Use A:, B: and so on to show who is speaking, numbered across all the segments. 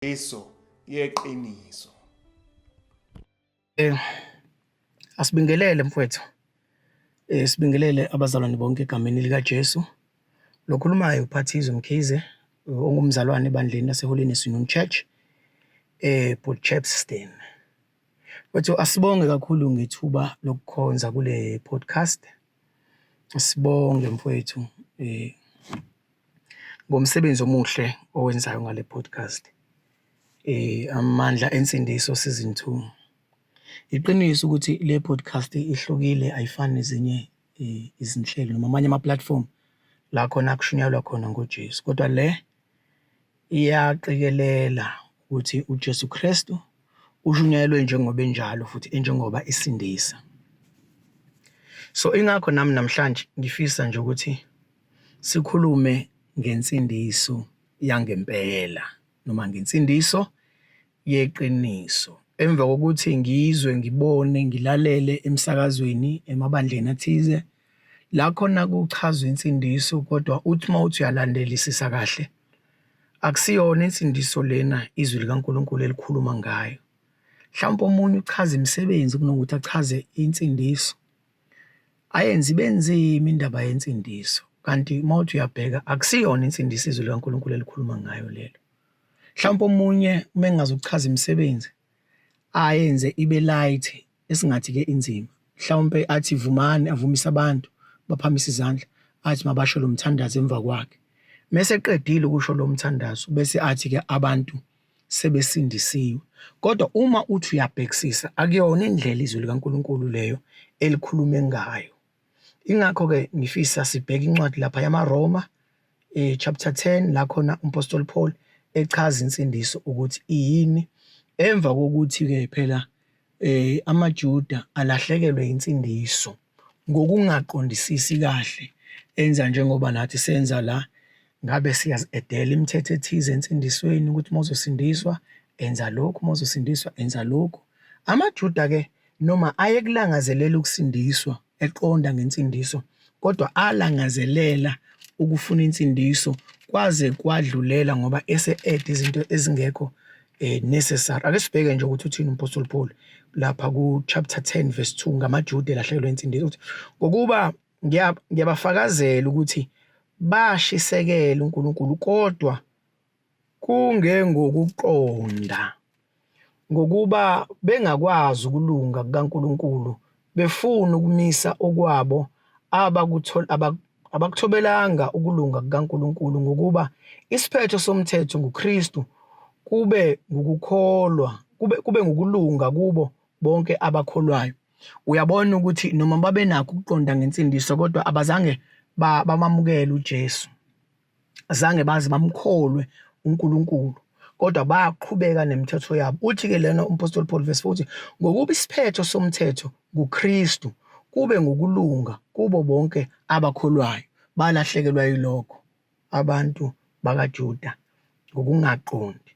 A: Insindiso yeqiniso.
B: Eh asibingelele mfowethu. Eh sibingelele abazalwane bonke egameni lika Jesu. Lokhulumayo uPhathizwe Mkhize ongumzalwane ebandleni laseHoliness Union Church eh Port Shepstone. Mfowethu asibonge kakhulu ngethuba lokukhonza kule podcast. Sibonge mfowethu eh ngomsebenzi omuhle owenzayo ngale podcast. Eh amandla ensindiso season 2. Iqiniso ukuthi le podcast ihlukile ayifani nezinye eh, izinhlelo noma amanye ama-platform la khona kushunyayelwa khona ngoJesu kodwa le iyaqikelela ukuthi uJesu Kristu ushunyayelwe njengoba enjalo futhi enjengoba esindisa. So ingakho nami namhlanje ngifisa nje ukuthi sikhulume ngensindiso yangempela noma ngensindiso yeqiniso. Emva kokuthi ngizwe, ngibone, ngilalele emsakazweni, emabandleni athize, la khona kuchazwa insindiso kodwa uthi uma uthi uyalandelisisa kahle, akusiyona insindiso lena izwi likaNkulunkulu elikhuluma ngayo. Mhlawumpe omunye uchaza imisebenzi kunokuthi achaze insindiso. Ayenze ibe nzima indaba yensindiso, kanti uma uthi uyabheka akusiyona insindiso izwi likaNkulunkulu elikhuluma ngayo lelo. Mhlawumpe omunye uma engazi ukuchaza imisebenzi ayenze ibe light esingathi-ke inzima. Mhlawumpe athi vumani avumise abantu baphamise izandla athi mabasho lo mthandazo emva kwakhe. Mese eqedile ukusho lo mthandazo bese athi-ke abantu sebesindisiwe. Kodwa uma uthi uyabhekisisa akuyona indlela izwi likaNkulunkulu leyo elikhulume ngayo. Ingakho-ke ngifisa sibheke incwadi lapha yamaRoma eh, chapter 10 la khona uMpostoli Paul echaza insindiso ukuthi iyini emva kokuthi-ke phela eh amaJuda alahlekelwe insindiso ngokungaqondisisi kahle enza njengoba nathi senza la ngabe siyazi-edela imithetho ethize ensindisweni ukuthi uma uzosindiswa enza lokhu uma uzosindiswa enza lokhu amaJuda-ke noma ayekulangazelela ukusindiswa eqonda ngensindiso kodwa alangazelela ukufuna insindiso kwaze kwadlulela ngoba ese-add izinto ezingekho eh, necessary. Ake sibheke nje ukuthi uthini uMpostoli Paul lapha ku-chapter 10 verse 2 ngamaJuda elahlekelwe insindiso ukuthi ngokuba ngiyabafakazela ukuthi bashisekela uNkulunkulu kodwa Kungengokuqonda, ngokuba bengakwazi ukulunga kukaNkulunkulu, befuna ukumisa okwabo, abakuthobelanga ukulunga kukaNkulunkulu, ngokuba isiphetho somthetho nguKristu, kube ngukukholwa, kube, kube ngukulunga kubo bonke abakholwayo. Uyabona ukuthi noma babenakho ukuqonda ngensindiso kodwa abazange bamamukele uJesu. Azange baze bamkholwe uNkulunkulu kodwa baqhubeka nemithetho yabo. Uthi-ke lena uMphostoli Paul verse 4 uthi ngokuba isiphetho somthetho nguKristu kube ngukulunga kubo bonke abakholwayo. Balahlekelwa yilokho abantu bakaJuda ngokungaqondi.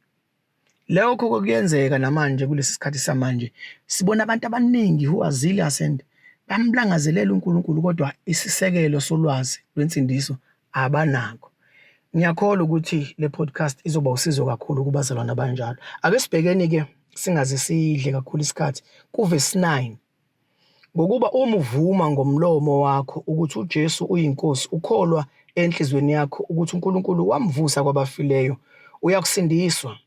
B: Lokho kuyenzeka namanje kulesi sikhathi samanje sibona abantu abaningi who are zealous and bamlangazelela uNkulunkulu kodwa isisekelo solwazi lwensindiso abanakho. Ngiyakholwa ukuthi le podcast izoba usizo kakhulu kubazalwane abanjalo. Ake sibhekeni ke singaze sidle kakhulu isikhathi kuvesi 9. Ngokuba uma uvuma ngomlomo wakho ukuthi uJesu uyiNkosi, ukholwa enhliziyweni yakho ukuthi uNkulunkulu wamvusa kwabafileyo, uyakusindiswa.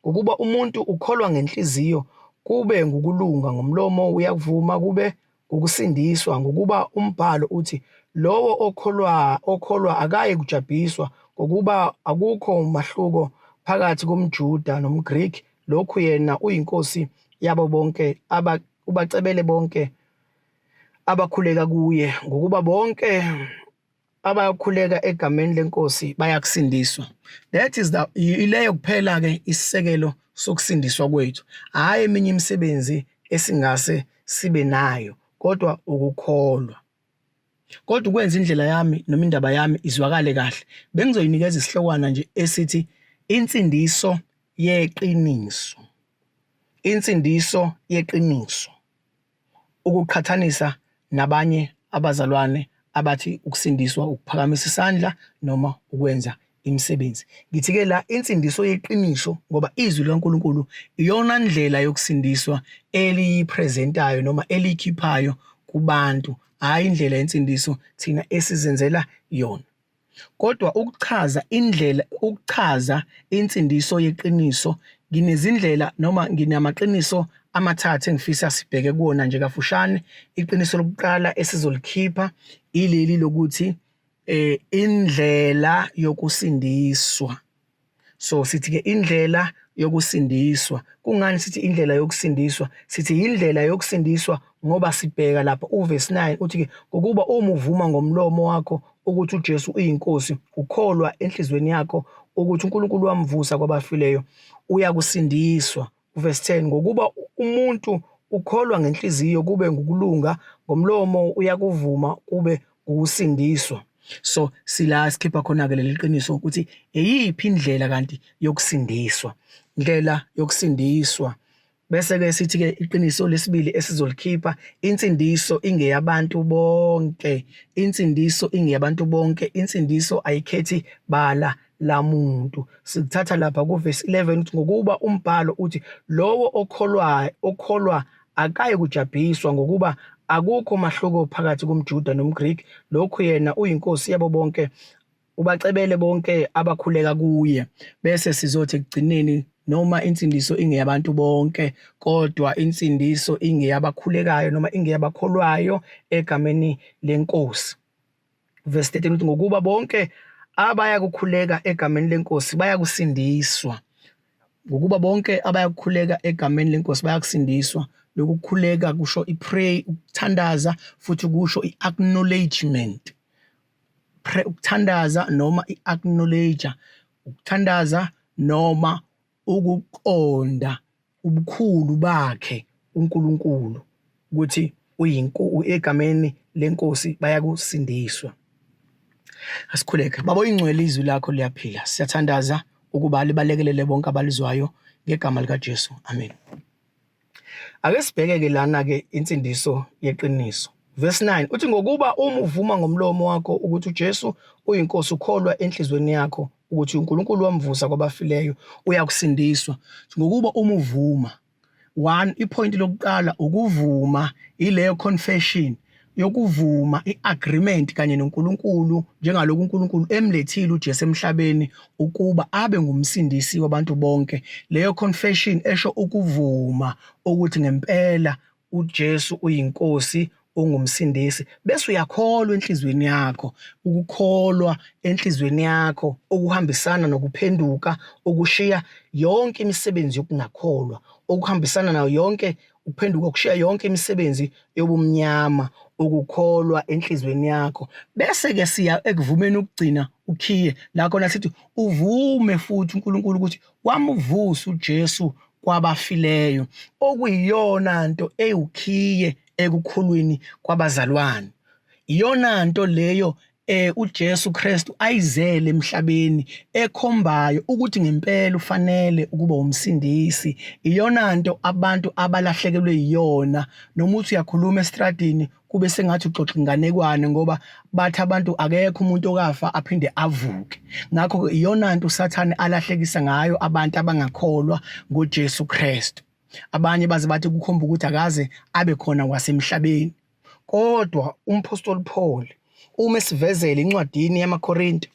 B: Ngokuba umuntu ukholwa ngenhliziyo kube ngukulunga, ngomlomo uyakuvuma kube ngukusindiswa, ngokuba umbhalo uthi, Lowo okholwa okholwa akayi kujabhiswa, ngokuba akukho mahluko phakathi komJuda nomGreki, lokhu yena uyiNkosi yabo bonke aba ubacebele bonke abakhuleka kuye, ngokuba bonke abakhuleka egameni lenkosi bayakusindiswa. That is the ileyo kuphela ke isisekelo sokusindiswa kwethu, hhayi eminye imisebenzi esingase sibe nayo, kodwa ukukholwa. Kodwa ukwenza indlela yami noma indaba yami izwakale kahle, bengizoyinikeza isihlokwana nje esithi insindiso yeqiniso. Insindiso yeqiniso. Ukuqhathanisa nabanye abazalwane abathi ukusindiswa ukuphakamisa isandla noma ukwenza Imisebenzi. Ngithi-ke la insindiso yeqiniso ngoba izwi likaNkulunkulu iyona ndlela yokusindiswa eliyipresentayo noma eliyikhiphayo kubantu, hhayi indlela yensindiso thina esizenzela yona. Kodwa ukuchaza indlela ukuchaza insindiso yeqiniso nginezindlela noma nginamaqiniso amathathu engifisa sibheke kuwona nje kafushane. Iqiniso lokuqala esizolikhipha ileli lokuthi indlela yokusindiswa. So sithi ke indlela yokusindiswa. Kungani sithi indlela yokusindiswa? Sithi indlela yokusindiswa ngoba sibheka lapha uverse 9 uthi ke ngokuba uma uvuma ngomlomo wakho ukuthi uJesu uyinkosi, ukholwa enhlizweni yakho ukuthi uNkulunkulu wamvusa kwabafileyo, uyakusindiswa. Verse 10 ngokuba umuntu ukholwa ngenhliziyo kube ngukulunga, ngomlomo uyakuvuma kube ngukusindiswa. So sila sikhipha khona-ke leli qiniso ukuthi eyiphi indlela kanti yokusindiswa, indlela yokusindiswa. Bese-ke sithi-ke iqiniso lesibili esizolikhipha, insindiso ingeyabantu bonke, insindiso ingeyabantu bonke, insindiso ayikhethi bala lamuntu. Sikuthatha lapha kuvesi 11 ukuthi ngokuba umbhalo uthi lowo okholwayo okholwa akayi kujabhiswa ngokuba akukho mahluko phakathi komJuda nomGriki, lokhu yena uyinkosi yabo bonke ubacebele bonke abakhuleka kuye. Bese sizothi ekugcineni noma insindiso ingeyabantu bonke kodwa insindiso ingeyabakhulekayo noma ingeyabakholwayo egameni lenkosi. Verse 13 uthi ngokuba bonke abayakukhuleka egameni lenkosi bayakusindiswa. Ngokuba bonke abayakukhuleka egameni lenkosi bayakusindiswa. Lokhu kukhuleka kusho i-pray, ukuthandaza futhi kusho i-acknowledgement. Pray, ukuthandaza noma i-acknowledge, ukuthandaza noma ukuqonda ubukhulu bakhe uNkulunkulu ukuthi uyinkosi egameni lenkosi bayakusindiswa. Asikhuleke. Baba oyingcwele izwi lakho liyaphila. Siyathandaza ukuba libalekelele bonke abalizwayo ngegama likaJesu. Amen. Ake sibheke-ke lana-ke insindiso yeqiniso. Verse 9 uthi ngokuba uma uvuma ngomlomo wakho ukuthi uJesu uyinkosi ukholwa enhlizweni yakho ukuthi uNkulunkulu wamvusa kwabafileyo uyakusindiswa. Ngokuba uma uvuma one ipoint lokuqala ukuvuma ileyo confession yokuvuma iagreement kanye noNkulunkulu njengaloku uNkulunkulu emlethile uJesu emhlabeni ukuba abe ngumsindisi wabantu bonke. Leyo confession esho ukuvuma ukuthi ngempela uJesu uyinkosi ungumsindisi bese uyakholwa enhlizweni yakho ukukholwa enhlizweni yakho okuhambisana nokuphenduka ukushiya yonke imisebenzi yokungakholwa okuhambisana nayo yonke ukuphenduka ukushiya yonke imisebenzi yobumnyama ukukholwa enhlizweni yakho bese ke siya ekuvumeni ukugcina ukhiye la khona sithi uvume futhi uNkulunkulu ukuthi wamuvusa uJesu kwabafileyo okuyiyona nto ewukhiye ekukhulwini kwabazalwane iyona nto leyo uJesu Kristu ayizele emhlabeni ekhombayo ukuthi ngempela ufanele ukuba umsindisi. Iyona nto abantu abalahlekelwe yiyona noma uthi uyakhuluma estradini kube sengathi uxoxa inganekwane ngoba bathi abantu akekho umuntu okafa aphinde avuke. Ngakho iyona nto uSathane alahlekisa ngayo abantu abangakholwa ngoJesu Kristu. Abanye baze bathi kukhomba ukuthi akaze abe khona kwasemhlabeni. Kodwa umphostoli Paul uma esivezela incwadini yamaKorinte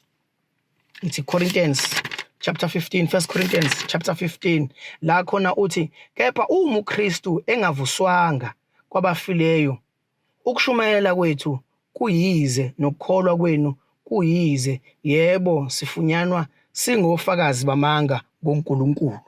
B: ithi Corinthians chapter 15 1 Corinthians chapter 15 la khona uthi kepha uma uKristu engavuswanga kwabafileyo ukushumayela kwethu kuyize nokukholwa kwenu kuyize yebo sifunyanwa singofakazi bamanga ngoNkulunkulu.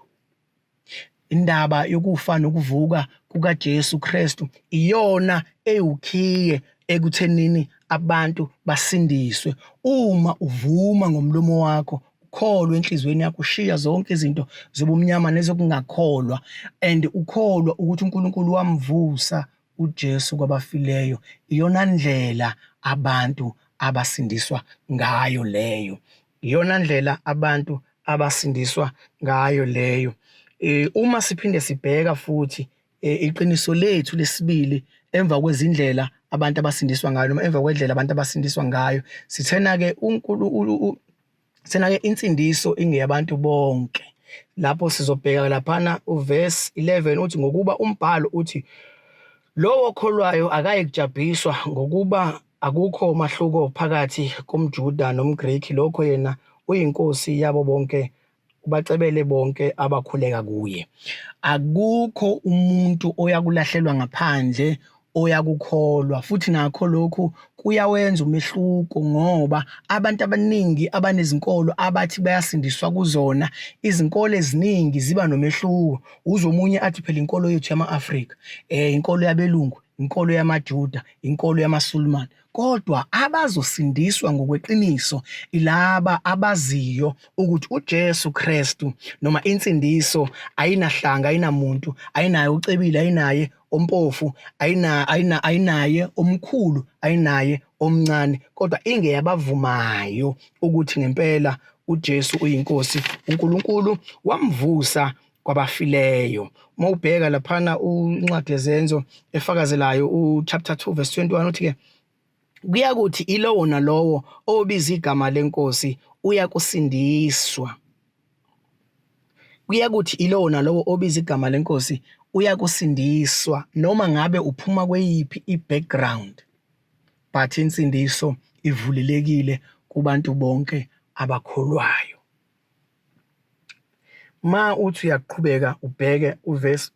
B: Indaba yokufa nokuvuka kukaJesu Kristu iyona ewukhiye ekuthenini abantu basindiswe. Uma uvuma ngomlomo wakho ukholwe enhliziyweni yakho ushiya zonke izinto zobumnyama nezokungakholwa and ukholwa ukuthi uNkulunkulu wamvusa uJesu kwabafileyo, iyona ndlela abantu abasindiswa ngayo leyo. Iyona ndlela abantu abasindiswa ngayo leyo. Uma siphinde sibheka futhi iqiniso lethu lesibili emva kwezindlela abantu abasindiswa ngayo noma emva kwendlela abantu abasindiswa ngayo, sithena-ke Sena-ke insindiso ingeyabantu bonke. Lapho sizobheka laphana uverse 11 uthi ngokuba umbhalo uthi lowo okholwayo akayi kujabhiswa ngokuba akukho mahluko phakathi komJuda nomGreki lokho yena uyinkosi yabo bonke ubacebele bonke abakhuleka kuye. Akukho umuntu oyakulahlelwa ngaphandle oyakukholwa futhi nakho lokhu kuyawenza umehluko ngoba abantu abaningi abanezinkolo abathi bayasindiswa kuzona izinkolo eziningi ziba nomehluko uzwe omunye athi phela inkolo yethu yama-Afrika eh inkolo yabelungu inkolo yamaJuda inkolo yamaSulumane Kodwa abazosindiswa ngokweqiniso ilaba abaziyo ukuthi uJesu Kristu noma insindiso ayinahlanga ayinamuntu ayinaye ucebile ayinaye ompofu ayina ayina ayinaye omkhulu ayinaye omncane kodwa ingeyabavumayo ukuthi ngempela uJesu uyinkosi uNkulunkulu wamvusa kwabafileyo. Uma ubheka laphana uncwadi yezenzo efakazelayo uchapter 2 verse 21 uthi ke kuyakuthi ilowo nalowo obiza igama lenkosi uyakusindiswa. Kuyakuthi ilowo nalowo obiza igama lenkosi uyakusindiswa noma ngabe uphuma kweyiphi i-background but insindiso ivulelekile kubantu bonke abakholwayo. Ma uthi uyaqhubeka ubheke uvesi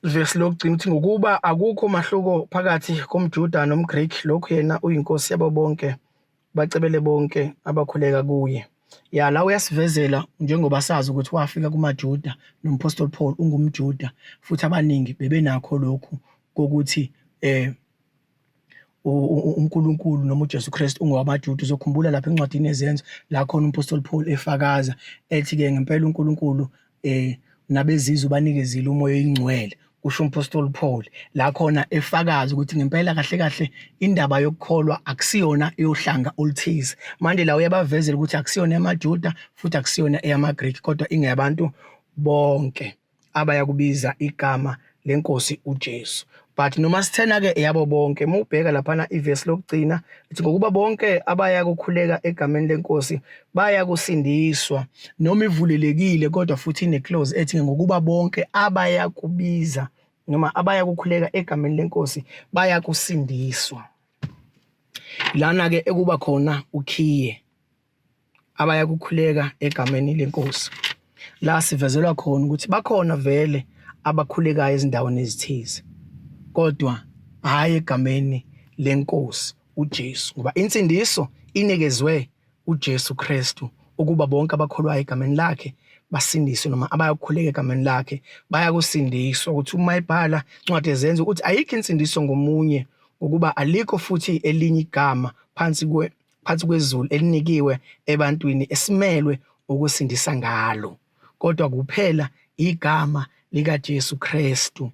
B: ivesi lokugcina uthi ngokuba akukho mahluko phakathi komJuda nomGreki lokhu yena uyinkosi yabo bonke bacebele bonke abakhuleka kuye. Ya la uyasivezela njengoba sazi ukuthi wafika kumaJuda nomphostoli Paul ungumJuda futhi abaningi bebenakho lokhu kokuthi eh uNkulunkulu noma uJesu Kristu ungowamaJuda. Uzokhumbula lapha encwadini yeZenzo la khona uMphostoli Paul efakaza ethi-ke ngempela uNkulunkulu nabezizwe banikezile umoya oyingcwele kusho uMphostoli Paul la khona efakaza ukuthi ngempela kahle kahle indaba yokukholwa akusiyona eyohlanga oluthize. Manje la uyabavezela ukuthi akusiyona eyamaJuda futhi akusiyona eyamaGreki kodwa ingeyabantu bonke. Abayakubiza igama lenkosi uJesu. But noma sithena ke eyabo bonke uma ubheka laphana ivesi lokugcina ithi ngokuba bonke abaya kukhuleka egameni lenkosi baya kusindiswa noma ivulelekile kodwa futhi ine clause ethi ngokuba bonke abaya kubiza noma abaya kukhuleka egameni lenkosi baya kusindiswa. Lana ke ekuba khona ukhiye abaya kukhuleka egameni lenkosi. La sivezelwa khona ukuthi bakhona vele abakhulekayo ezindaweni ezithize kodwa hhayi egameni lenkosi uJesu ngoba insindiso inikezwe uJesu Kristu ukuba bonke abakholwayo egameni lakhe basindiswe noma abayokhuleka egameni lakhe bayakusindiswa ukuthi uma ebhala incwadi yezenzo ukuthi ayikho insindiso ngomunye ngokuba alikho futhi elinye igama phansi kwe phansi kwezulu elinikiwe ebantwini esimelwe ukusindisa ngalo kodwa kuphela igama likaJesu Kristu.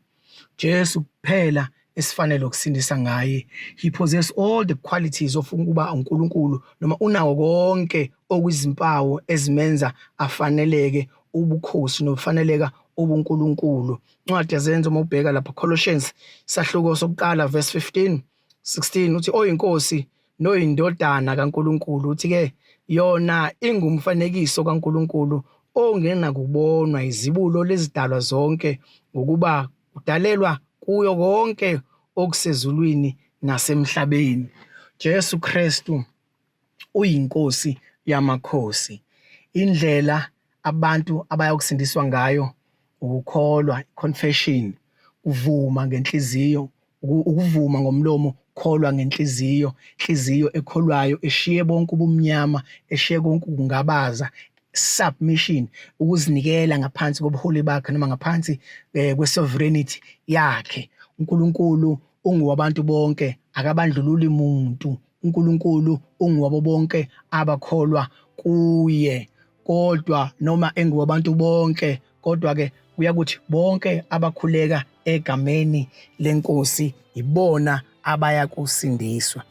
B: Jesu kuphela esifanele ukusindisa ngaye. He possess all the qualities of ukuba uNkulunkulu noma unawo konke okuyizimpawu ezimenza afaneleke ubukhosi nokufaneleka ubuNkulunkulu. Incwadi yazenzo uma ubheka lapha Colossians sahluko sokuqala verse 15 16 uthi oyinkosi noyindodana kaNkulunkulu uthi ke yona ingumfanekiso kaNkulunkulu ongenakubonwa izibulo lezidalwa zonke ngokuba kudalelwa kuyo konke okusezulwini nasemhlabeni. Jesu Kristu uyiNkosi yamakhosi. Indlela abantu abayakusindiswa ngayo ukukholwa, confession, kuvuma ngenhliziyo Ukuvuma ngomlomo, kholwa ngenhliziyo, inhliziyo ekholwayo eshiye bonke ubumnyama, eshiye konke ukungabaza, submission, ukuzinikela ngaphansi kobuholi bakhe noma ngaphansi eh, kwe-sovereignty yakhe. uNkulunkulu ungowabantu bonke, akabandlululi muntu. uNkulunkulu unguwabo bonke abakholwa kuye. Kodwa noma engowabantu bonke, kodwa ke kuyakuthi bonke abakhuleka egameni lenkosi ibona abayakusindiswa.